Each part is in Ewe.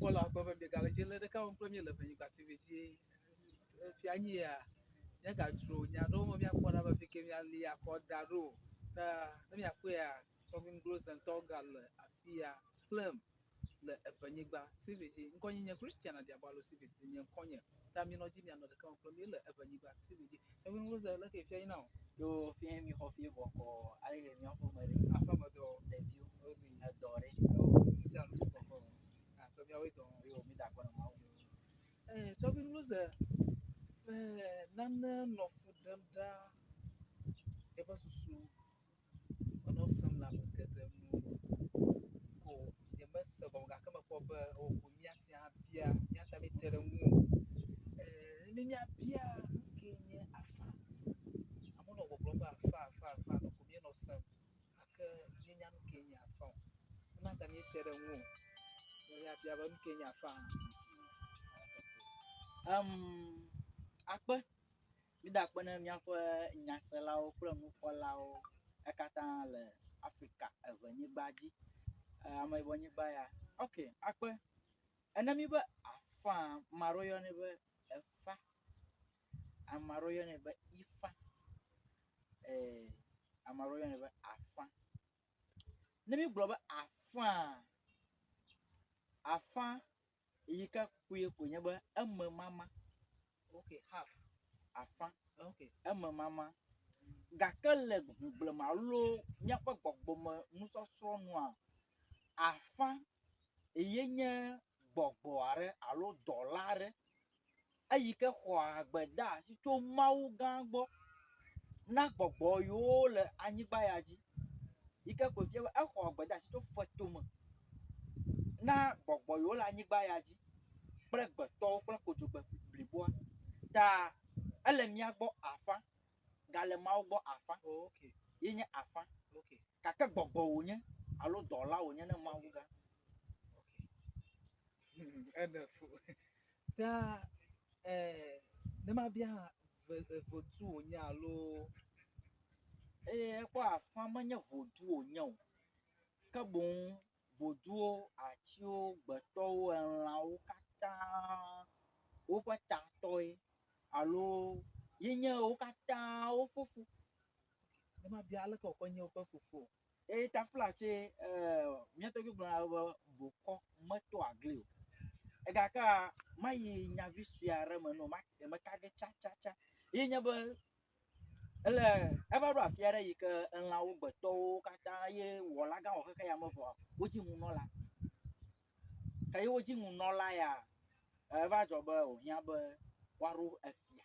Nukpɔla akpe be miegale dzi le ɖeka wɔm kple mi le Ʋenyigba TV dzi. Fia nyi ya míagadzro nya aɖewo me míakpɔ ɖa be fi ke míali akɔ da ɖo. Ta ne miakpɔea, Tɔgbui Ŋgloze ŋutɔ gale afi ya kplem le Eʋenyigba TV dzi. Ŋkɔnye nye Christian Adiabo alo Civis nye ŋkɔnye. Ta minɔ dzi mianɔ ɖeka wɔm kple mi le Eʋenyigba TV dzi. Tɔgbui Ŋgloze leke fia yi na wò? Yo fie mi xɔ fie vɔ kɔ ale le míaƒe me ɖe. Aƒeme dɔ. Ɖeviwo. Woli. Edɔ ɖe. Nu sia nu kɔkɔ. Akpe míawoe dɔ. Yo mi da akɔ na Mawu. Eh, Tɔgbui Ŋgloze, eh, nane nɔ fu ɖem ɖa eƒe susu menɔ sem le ame geɖe nu ko nyemese gɔme gake mekpɔ be ewɔ ko míate abia míata míte ɖe ŋuwò. Eh, ne míabia nu kee nye afa. Amewo nɔ gbɔgblɔm be afa afa afa ɖeko míenɔ sem gake míenya nu kee nye afa o. Ema ta míete ɖe ŋuwò be míabia be nu kee nye afa hã. Um, akpe. Mída akpe na míaƒe nyaselawo kple nukpɔlawo ekatã le Afrika eʋenyigba dzi. Ameyibɔnyigba ya. Ok, akpe. Ene mí be afã, ame aɖewo yɔnɛ be efa, ame aɖewo yɔnɛ be ifa, ame aɖewo yɔnɛ be afã. Ne mígblɔ be afãa, afã yi ke kpuie koe nye be eme mama. Okay, half. Afã. Okay. Eme mama. Gake le ŋugble me alo míaƒe gbɔgbɔme nusɔsrɔ̃ nua, afã ye nye gbɔgbɔ aɖe alo dɔla aɖe eyi ke xɔa gbedeasi tso Mawu gã gbɔ na gbɔgbɔ yiwo le anyigba ya dzi. Yi ke koe fia be exɔ gbedeasi tso fetome na gbɔgbɔ yiwo le anyigba ya dzi kple gbetɔwo kple kodzogbe bliboa. Ta ele mía gbɔ afã, gale Mawu gbɔ afã. Oh, okay. Ye nye afã. Okay. Gake gbɔgbɔ wònye alo dɔla wònye ne Mawu gã. Eɖe fu. Ta eh, ne mabia hã, vodu wònye alo Eye ekpɔ afã menye vodu wònye o. Ke boŋ voduwo, atiwo, gbetɔwo, elãwo katã woƒe tatɔe alo ye nye wo katã wo fofo. Ne mabia aleke wòkɔ nye woƒe fofo? Eye taflatse mía tɔgbui gblɔna be bokɔ metoa gli o. Gakea mayi nyavi sue aɖe me nɔ meka ge tsatsatsã ye nye be ele eva ɖo afi aɖe yi ke elãwo gbetɔwo katã ye wɔla gã wɔ xexe ya me vɔa wodzi nunɔla. Ke ye wodzi nunɔla ya eva dzɔ be wòhiã be woaɖo efia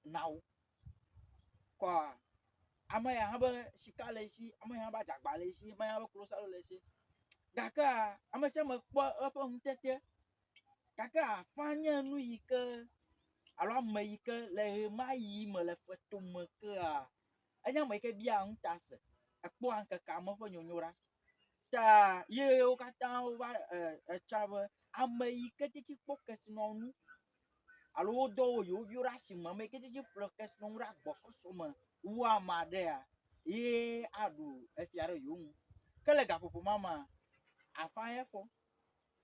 na wo. Kɔa ame ya hã be sika le esi, ame ya hã be adzagba le esi, ame ya hã be klosalo le esi. Gakea ame sia ame kpɔ eƒe ŋutete. Gake afã nye nu yi ke alo ame yi ke le ɣemaɣi me le fetome kea enye ame yi ke bia ŋuta se. Ekpɔa ŋkeke ame ƒe nyonyo ɖa. Ta ye wo katã wova etsa be ame yi ke tete kpɔ kesinɔnu alo wodɔ wo yewo viwo ɖe asime, ame yi ke tete ƒle kesinɔnu ɖe agbɔsɔsɔ me wu ame aɖea, ye aɖu efia ɖe yewo nu. Ke le gaƒoƒo ma mea, afã ye fɔ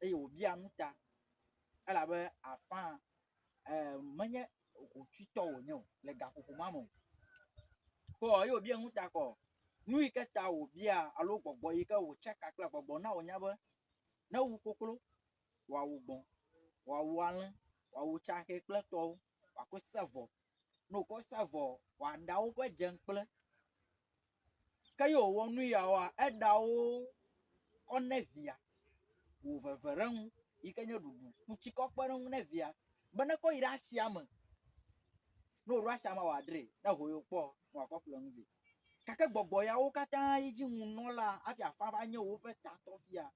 eye wòbia nu ta elabe afã menye hotsuitɔ wònye o le gaƒoƒo ma me o. Kɔ ye wòbia nu ta kɔ nu yi ke ta wòbia alo gbɔgbɔ yi ke wòtsaka kple gbɔgbɔ na wònya be ne wu koklo, wòawu gbɔ̃, wòawu alẽ, wòawu tsaxɛ kple tɔwo, wòakɔ sa vɔ. Ne wòkɔ sa vɔ, wòaɖa woƒe dze kple. Ke ye wòwɔ nu yawoa, eɖa wo kɔ ne via wò veve ɖe eŋu yi ke nye ɖuɖu. Ku tsi kɔ kpe ɖe eŋu ne via be nekɔ yi ɖe asia me. Ne wòɖo asia me wòadree, ne eho ye wòkpɔ, ne wòakɔ ƒle nu vɛ. Gake gbɔgbɔ yawo katã yi dzi ŋunɔla hafi afã va nye woƒe tatɔ fia.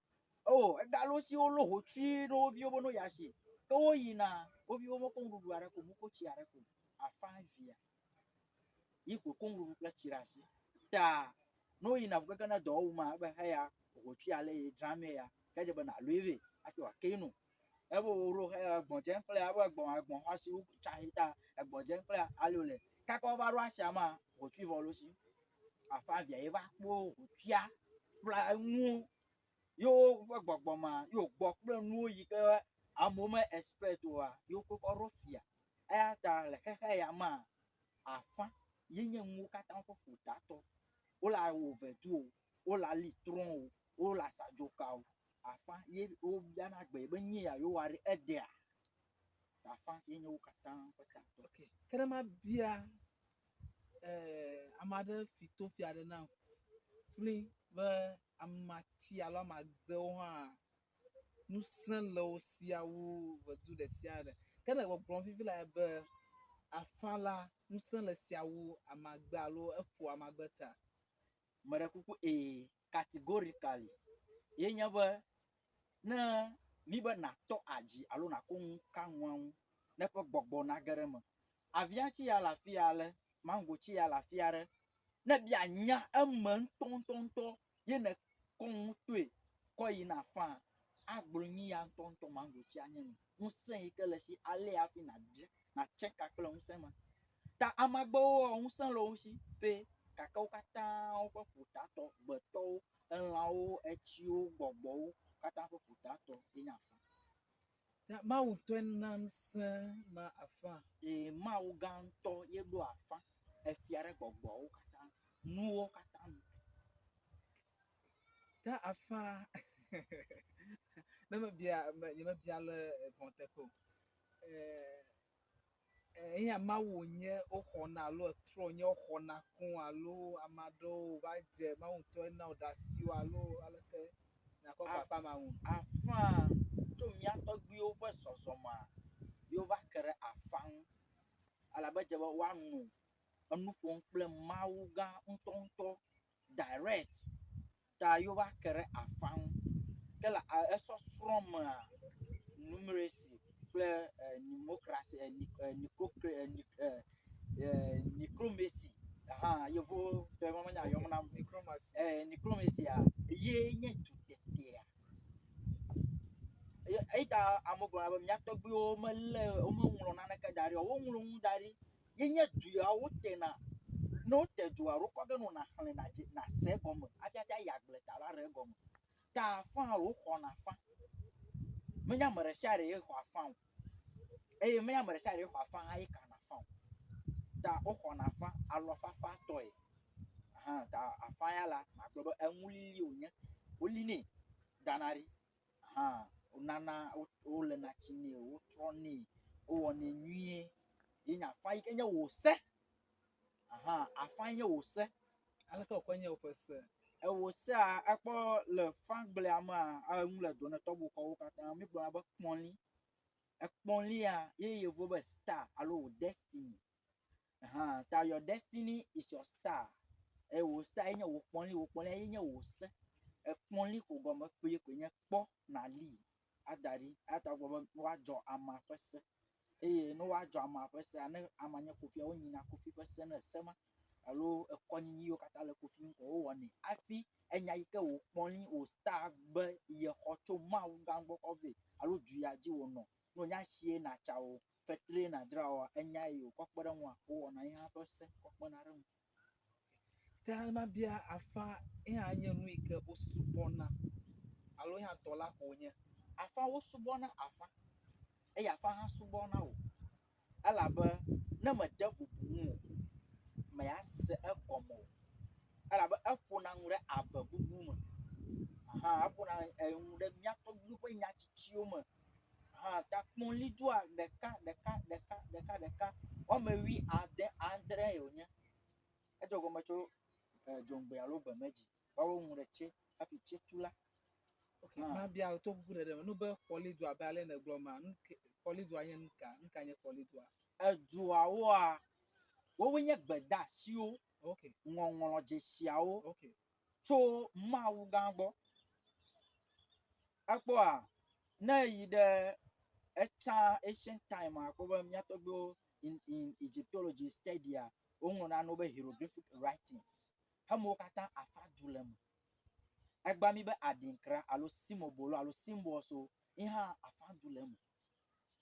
O, egalo si woló hotsui ɖe wo viwo be no yi asi. Ke woyina, wo viwo mekɔ nuɖuɖu aɖeke o, mekɔ tsi aɖeke o. Afã via yi ko kɔ nuɖuɖu kple tsi ɖe asi. Ta ne woyina ŋu keke ne dɔwɔwu ma ebe heya hotsui ale ye dzramee ya, ke edze be nàlɔe vɛ hafi wòakee no. Ebe woɖo egbɔ̃ dze kple ebe egbɔ̃ egbɔ̃ xɔasi wu tsahi ta egbɔ̃ dze kple ale wòle. Kaka wova ɖo asia ma, hotsui vɔ le wo si. Afã via ye va kpɔ hotsuia kple enuwo ye woƒe gbɔgbɔ ma ye wògbɔ kple nuwo yi ke Amewo me expect oa, ye wokɔe kɔ ɖo fia. Eya ta le xexe ya mea, afã ye nye nuwo katã ƒe ƒotatɔ. Wole awɔ vedu o, wole ali trɔ̃ o, wole asadzoka o, afã ye wobiana gbe be nyi ya yewoa ɖe edea. Afã ye nye wo katã ƒe tatɔ. Ok, ke ne mabia eh, ame aɖe fi to fia aɖe nam fli be amatsi alo amagbewo hã ŋusẽ le wo sia wu ʋedu ɖe sia ɖe. Ke ne gbɔgblɔm fifi la be afã la ŋusẽ le sia wu amagbe alo eƒo amagbe ta. Meɖe kuku ee, categorically ye nye be ne mi be natɔ adzi alo nàko nu ka nua ŋu ne eƒe gbɔgbɔ nage ɖe eme. Avia tsi ya le afi ya ale, mango tsi ya le afi aɖe. Ne bia nya eme ŋutɔŋutɔŋutɔ ye nèkɔ nu toe kɔ yina faa, agblɔ nu ya ŋutɔŋutɔ mango tsia nye nu. Ŋusẽ yi ke le esi alea hafi nàdze nàtse ka kple ŋusẽ ma. Ta amagbewo ŋusẽ le wo si pɛ gake wo katã woƒe ƒotatɔ, gbetɔwo, elãwo, etsiwo, gbɔgbɔwo katã ƒe ƒotatɔ ye nye afã. Ta Mawu ŋutɔe na ŋusẽ ma afã. Ee, Mawu gã ŋutɔ ye ɖo afã efia ɖe gbɔgbɔawo katã, nuwo katã nu. Ta afã ne mebia me nyemebia le vɔ̃ teƒe o. Ee, eya Mawu wònye woxɔna alo etrɔ wònye woxɔna koŋ alo ame aɖewo va dze Mawu ŋutɔe na wò ɖe asiwò alo aleke nàkɔ kɔ afa ma ŋu? Afã tso mía tɔgbuiwo ƒe zɔzɔmea, ye wova ke ɖe afã ŋu. Elabe edze be woanɔ enu ƒom kple Mawu gã ŋutɔŋutɔ direct ta ye wova ke ɖe afã ŋu. Ke le esɔsrɔ̃ mea, numeracy kple numocracy, necromancy hã yevuwo tɔe ma menya yɔm nam. Necromancy. Necromancy-a ye nye dzotetea. Eyi ta amewo gblɔna be mía tɔgbuiwo melé womeŋlɔ naneke da ɖi o. Woŋlɔ nu da ɖi ye nye du ya wotena. Ne wote dua wokɔ ge nɔ nàxlẽ nàdze nàse egɔme hafi ate ayi agble ta alo aɖe egɔme. Ta afã woxɔna afã. Menye ame ɖe sia ɖe ye xɔ afã o eye menye ame ɖe sia ɖe ye xɔ afã hã ye kana afã o. Ta woxɔna afã alɔfafatɔe hã ta afã ya la magblɔ be eŋulili wònye. Wolinɛ dana ɖi hã wonana wolena tsi nɛ, wotrɔnɛ, wowɔnɛ nyuie ye nye afã yi ke nye wò se. Aha afã nye wò se. Aleke wòkɔe nye woƒe se? Ewò sea ekpɔ le fãgblea mea enu le do ne tɔgbukɔwo katã mígblɔna be kpɔli. Ekpɔlia ye yevuwo be star alo wò destiny. Aha ta your destiny is your star. Eye wò star ye nye wò kpɔli, wò kpɔlia ye nye wò se. Ekpɔli ko gɔme kpuie koe nye kpɔ nàli ada ɖi. Eya ta wogblɔ be woadzɔ amea ƒe se. Eye ne woadzɔ amea ƒe sea, ne amea nye kofia, wonyina kofi ƒe se ne se ma alo ekɔnyinyi yiwo katã le kofi ŋu ko wowɔnɛ hafi enya yi ke wòkpɔli wò star be yexɔ tso Mawu gã gbɔ kɔ vɛ alo du ya dzi wònɔ. Ne wònye asie nàtsa o, fetrie nàdzra oa, enya yi wòkɔ kpe ɖe eŋua, wowɔna ye hã ƒe se kɔ kpena ɖe eŋu. Ta mabia afã eya nye nu yi ke wosubɔna alo eya dɔla ko wònye. Afã wosubɔna afã eye afã hã subɔna wò elabe ne mede bubu ŋu o, mèya se egɔme o elabe eƒona nu ɖe abe bubu me. Hã eƒona enu ɖe mía tɔgbuiwo ƒe nya tsitsiwo me. Hã ta kpɔlidua ɖeka ɖeka ɖeka ɖeka ɖeka woame wuiade adre ye wònye. Edze gɔme tso dzoŋgbe alo gbemedzi va woŋu ɖe tse hafi tse tu la. Ok, mabia to kuku ɖeɖe me. Nu be kpɔlidu abe ale nègblɔ ma, nu ke kpɔlidua nye nu ka? Nu ka nye kpɔlidua? Eduawoa, wowoe nye gbedeasiwo, Ok, ŋɔŋlɔdzesiawo ok. tso Mawu gã gbɔ. Ekpɔa, ne eyi ɖe etsã ancient time akpɔ be mía tɔgbuiwo in Egyptology study-a, woŋlɔ nanewo be hieroglyphic writings. Hemewo katã afa du le eme. Egbea mi be adinkra alo simobolo alo symbols o, ye hã afa du le eme.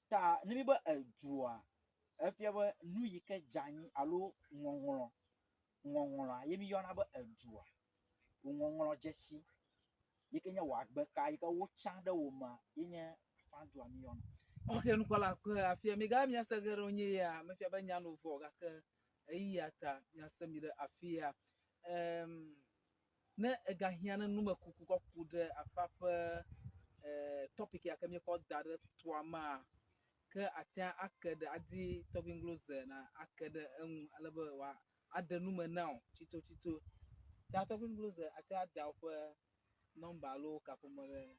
Ta ne mi be edua, efia be nu yi ke dze anyi alo ŋɔŋlɔ, ŋɔŋlɔa ye mi yɔna be edua. Wò ŋɔŋlɔ dzesi yi ke nye wò agbeka yi ke wotsa ɖe wò mea ye nye afã. Afãdua mi yɔna. Ok, nukpɔla ke afia mi ga miase ge ɖe nye ya mefia be nya no vɔ gake eya ta miase mi ɖe afia. Ne egahiã ne numekuku kɔ ku ɖe afa ƒe topic ya ke míekɔ da ɖe toa mea, ke atea ake ɖe adi Tɔgbi Ngloze na ake ɖe eŋu ale be wòa aɖe nume na wò tsitotsito. Ta Tɔgbi Ngloze atea ada woƒe nɔmba alo kaƒomɔ ɖe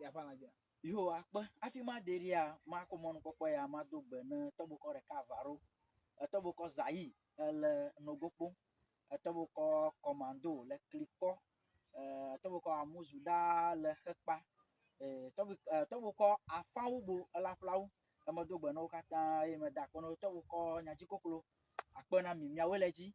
yeaƒe alã dzia? Yo akpe hafi made ɖia makɔ mɔnukpɔkpɔ ya mado gbe ne tɔgbokɔ ɖeka ava ɖo. Etɔgbokɔ Zayi ele Nogokpo, etɔgbokɔ Kɔmando le Klikɔ, etɔgbokɔ Amuzu ɖaa le Xekpa, tɔgbokɔ Afãwugbo ele Aƒlawu. Emedo gbe na wo katã eye meda akpe na wo. Tɔgbokɔ Nyadzikoklo akpe na mi. Miawoe le edzi,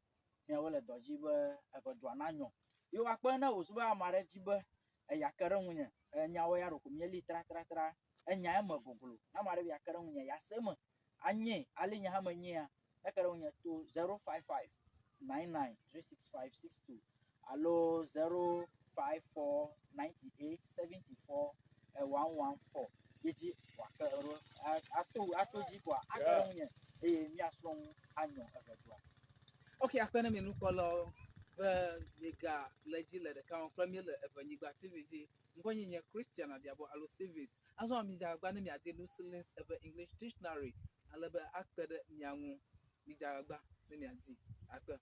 miawoe le dɔ dzi be eʋedua nanyɔ. Yo akpe ne wòzu be ame aɖe dzi be eya ke ɖe ŋunye, enyawo ya ɖeko míeli tratra, enya eme goglo. Ne ame aɖe be yeake ɖe ŋunye, yease eme, anyee, ale nye hã menyea, neke ɖe ŋunye to 055 99 365 62 alo 054 98 74 114 ye dzi wòake ɖo ato ato dzi kɔa ake ɖe ŋunye eye míasrɔ̃ nu anyɔ eʋedua. Ok, akpe ne mi nukpɔlawo be miega le edzi le ɖeka wɔm kple mí le Eʋenyigba TV dzi. Ŋkɔnye nye Christian Abiabo alo Civis. Azɔ midze agbagba ne miadi Lucilins Eʋe English Dictionary ale be akpe ɖe mia ŋu. Midze agbagba ne miadi. Akpe.